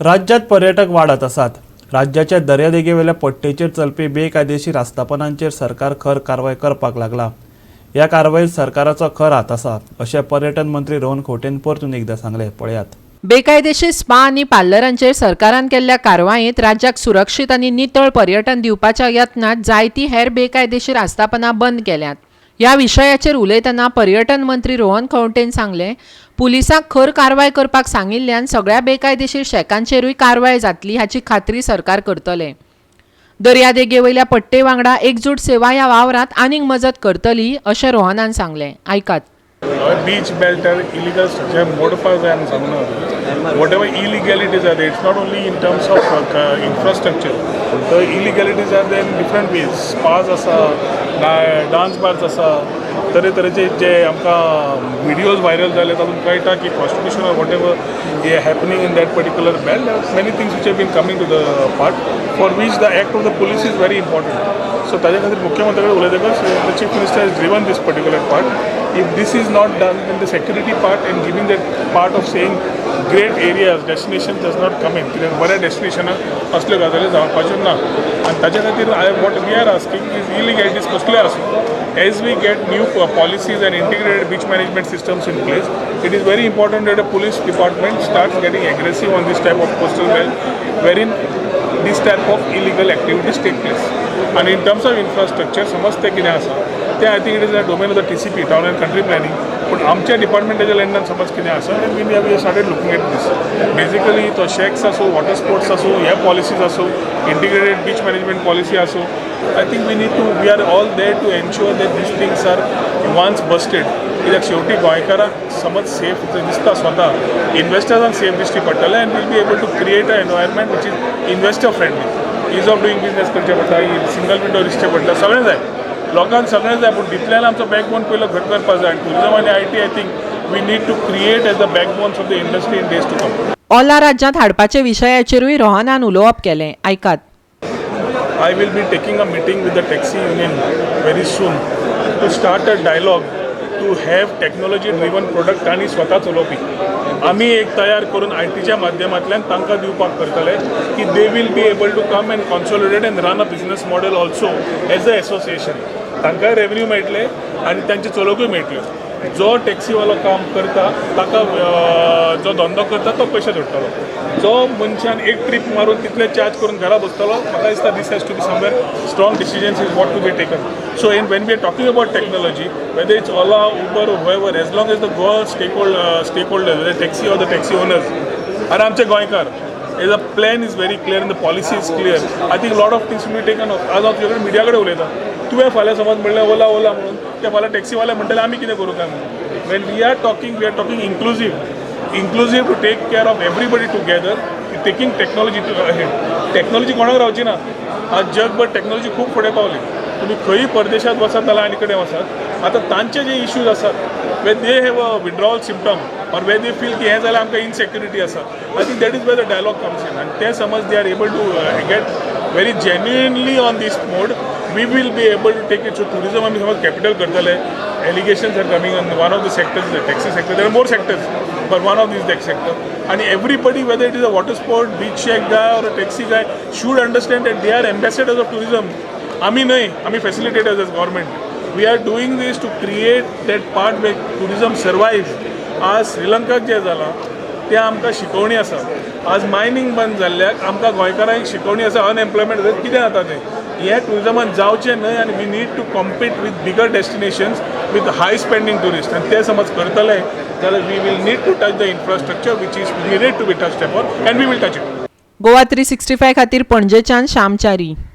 राज्यात पर्यटक वाडत आसात. राज्याच्या दर्यादेगेवेल्या पट्टेचेर चलपी बेकायदेशीर आस्थापनांचेर सरकार खर कारवाय करपाक लागला. ह्या कारवायेत सरकाराचो खर हात आसा, अशें पर्यटन मंत्री रोहन खंवटेन परतून एकदा सांगलें. पळयात. बेकायदेशीर स्पा आनी पार्लरांचेर सरकारान केल्ल्या कारवायेंत राज्याक सुरक्षीत आनी नितळ पर्यटन दिवपाच्या यत्नांत जायतीं हेर बेकायदेशीर आस्थापनां बंद केल्यांत. ह्या विशयाचेर उलयतना पर्यटन मंत्री रोहन खंवटेन सांगलें, पुलिसांक खर कारवाय करपाक सांगिल्ल्यान सगळ्या बेकायदेशीर शॅकांचेरूय कारवाय जातली हाची खात्री सरकार करतले. दर्यादेगे वयल्या पट्टे वांगडा एकजूट सेवा ह्या वावरांत आनीक मजत करतली, अशें रोहनान सांगलें. आयकात. हांवें बीच बेल्टार इलिगल स्ट्रक्चर मोडपाक जाय म्हूण सांगना. Whatever illegalities are, it's not only in terms of infrastructure, the illegalities are there in different ways. Spas आसा, डान्स बार्स आसा, तरेतरेचे जे आमकां विडियोज व्हायरल जाले, तातूंत कळटा की prostitution or whatever happening in that particular belt. Many things which have been coming to the part, for which the act of the police is very important. So ताजे खातीर मुख्यमंत्री कडेन उलयतकच the Chief Minister has driven this particular part. If this is not done, then the security part and giving that part of saying great areas, destination does not come in, कित्याक बऱ्या डेस्टिनेशनाक असल्यो गजाली जावपाच्यो ना. आनी ताच्या खातीर I what we are asking is, illegalities कसल्यो आसूं, as we get new policies and integrated beach management systems in place, it is very important that the police department starts getting aggressive on this type of coastal belt wherein this type of illegal activities take place. And in terms of infrastructure, समज तें कितें आसा तें, I think it is a domain of the TCP, Town and Country Planning. पूण आमच्या डिपार्टमेंटाच्या लँडान समज कितें आसा, then we started looking at this. Basically तो शॅक्स आसूं, वॉटर स्पोर्ट्स आसूं, हे पॉलिसीज आसूं, इंटिग्रेटेड बीच मॅनेजमेंट पॉलिसी आसूं, I think we are all there to ensure that these things are once busted, कित्याक शेवटी गोंयकारांक समज सेफ दिसता, स्वता इन्वेस्टर्सांक सेफ दिश्टी पडटलें and we'll be able to create a environment which is investor friendly. Ease of doing business करचें पडटा, सिंगल विंडो दिसचें पडटा. सगळें जाय लोकांक, सगळें जाय, पूण भितरल्यान आमचो बॅकबोन पयलो घट करपाक जाय आनी टुरिजम आनी IT, I think we need to create as the backbones of the industry in days to come. Ola राज्यांत हाडपाच्या विशयाचेरूय रोहनान उलोवप केलें. आयकात. I will be taking a meeting with the taxi union very soon to start a dialogue to have technology driven product. तांणी स्वता चलोवपी आमी एक तयार करून आयटीच्या माध्यमांतल्यान तांकां दिवपाक करतले की they will be able to come and consolidate and run a business model also as a association. तांकांय रेवेन्यू मेळटले आनी तांचे चलोवकूय मेळटल्यो. जो टॅक्सीवालो काम करता ताका, जो धंदो करता तो पयशे जोडटलो. जो मनशान एक ट्रीप मारून तितले चार्ज करून घरा बसतलो, म्हाका दिसता this has to be somewhere strong decisions is what to be taken. So in when we are talking about technology, whether it's Ola, Uber, whoever, as long as the Goa stakeholder, whether taxi or the taxi owners आनी आमचे गोंयकार, is a plan is very clear and the policy is clear, I think lot of things will be taken off. आज हांव तुजे कडेन, media कडेन उलयतां. तुवें फाल्यां समज म्हणलें ओला ओला म्हणून, ते फाल्यां टॅक्सीवाले म्हणटले आमी कितें करूं काय म्हणून. When we are talking, we are talking inclusive, inclusive to take care of everybody together, taking technology to ahead. Technology कोणाक रावची ना. आज जगभर टॅक्नॉलॉजी खूब फुडें पावली. तुमी खंयी परदेशात वचत जाल्यार आनी कडेन वचात, आतां तांचे जे इश्यूज आसात, where they have a withdrawal symptom or where they feel की हें जाल्यार आमकां इनसेक्युरिटी आसा, I think that is where the dialogue comes in. आनी ते समज they are able to get very genuinely on this mode, we will be able to take it. So tourism आमी समज कॅपिटल करतले, allegations are coming on one of the sectors, the taxi sector. There are more sectors, but one of these the sector. And everybody, whether it is a water sport, beach shack guy or a taxi guy, should understand that they are ambassadors of tourism. आमी न्हय, आमी facilitators as government. We are doing this to create that part where tourism survives. आज श्रीलंकाक जें जालां तें आमकां शिकवणी आसा. आज मायनींग बंद जाल्ल्याक आमकां गोंयकारांक शिकवणी आसा. अनएम्प्लॉयमेंट कितें जाता तें हें टुरिजमान जावचें न्हय आनी we need to compete with bigger destinations with high spending tourist. आनी ते समज करतले जाल्यार we will need to touch the infrastructure which is needed to be touched upon, and we will touch it. Goa 365 खातीर पणजेच्यान श्यामचारी.